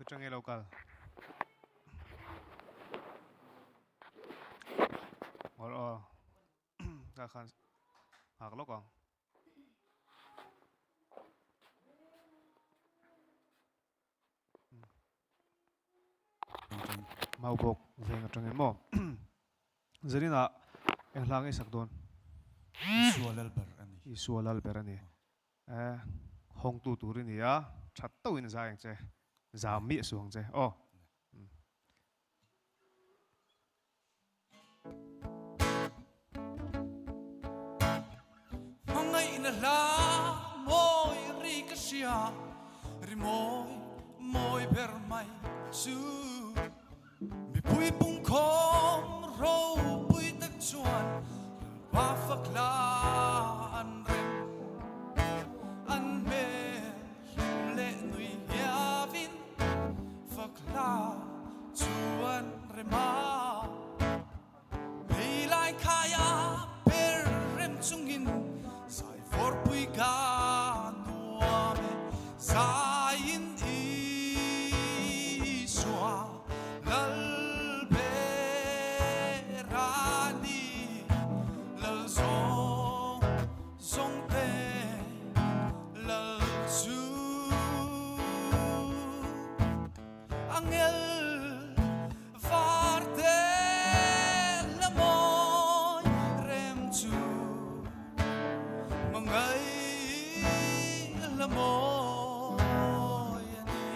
Atang nge lo kal? Or aw ka khan hak lawk ang. Maubawk veng atang em aw. Zaninah eng hla nge sak dawn? Isua lal ber a ni. Isua lal ber a ni. Eh, hawngtu tur i ni a, that tauhin zai ang che, zam miah suh ang che aw. Hmangaihna hla mawi ri ka hria, ri mawi mawi ber mai chu. Mipui pungkhawm ropui tak chuan Lalpa fak hla an rem. An hmel hlim leh nui hiavin fak hla chu an rem a. Pheilai khaia per rem chungin zai vawrpui ka nuam e. Zaiin Isua Lal ber a ni, Lal zawng zawng te Lal chu. Angel Varte la mawi rem chu mangai la mawi a ni.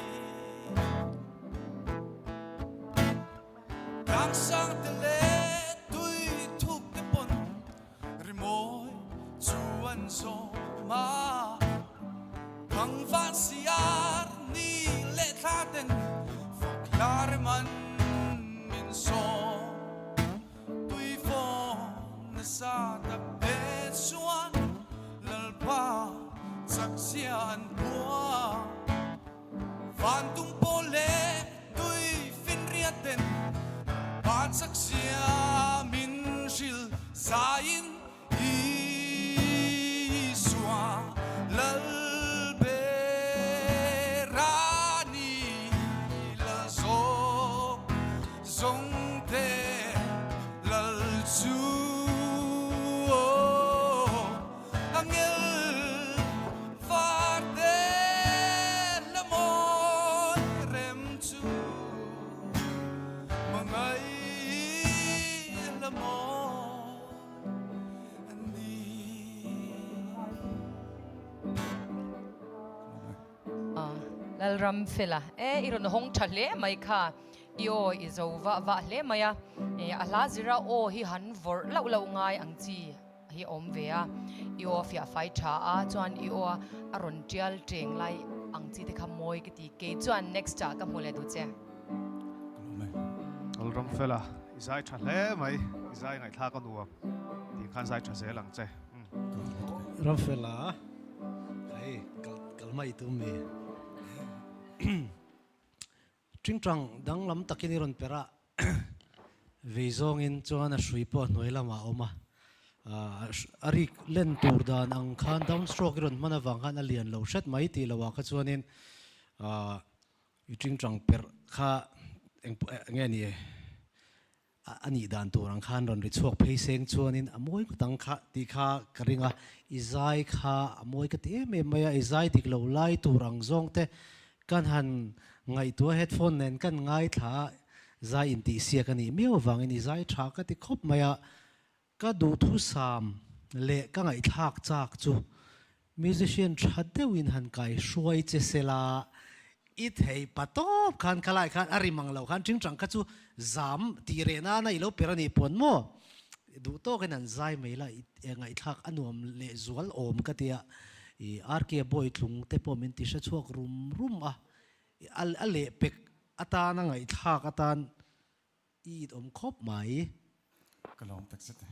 Tlang sang te leh tui thuk te pawn rimawi chu an zawm a. Thangvan siar ni leh thla ten fak hla rem an min sawm. Tuifawn nasa tak te chuan Lalpa chak zia an hua. Van tum pawl leh tui finriat ten Lalpa chak zia min hrilh zaiin Isua lal ber a ni lal zawng zawngte lal chu angel varte la mawi rem chu mangai la mawi. Lalram fela e i rawn hawng tha hle mai kha i aw i zo vah vah hle mai a a hla zira aw hi han vawrh loh loh ngai ang chi hi a awm ve a i aw a fiah fai tha a chuan i aw a rawn tial teng lai ang chi te kha mawi ka ti kei chuan next ah ka hmu leh duh che. Lalram fela i zai tha hle mai, i zai ngaihthlak a nuam tih khan zai tha zel ang che. Ram fela hei kal mai tum mi tingtang danglam takin i rawn per a vei zawngin chuan a hrui pawh hnuai lamah a awm a a rik len tur dan ang khan down stroke i rawn hman avang khan a lian lo hret mai tih loh ah kha chuanin I tingtang perh kha eng nge ni a nih dan tur ang khan rawn ri chhuak phei seng chuanin a mawi ngawt ang kha tih kha ka ring a, i zai kha a mawi ka ti em em mai a, i zai dik lo lai tur ang zawng te kan han ngaihtuah headphone nen kan ngaithla a, zai intihsiak a nih miau avangin i zai tha ka ti khawp mai a, Ka duhthusam leh ka ngaihthlak chak chu musician tha deuhin han kai hruai che sela, i thei pa tawp khan kha lai khan a ri mang lo khan tingtang kha chu zam tih reh nana i lo per a nih pawn maw? Duh tawkin han zai mai la i ngaihthlak a nuam leh zual awm ka tia, i RK Bawitlung te pawh min ti hre chhuak rum rum a, a lehpek atana ngaihthlak atan i it awm khawp mai. Ka lawm tak zet e.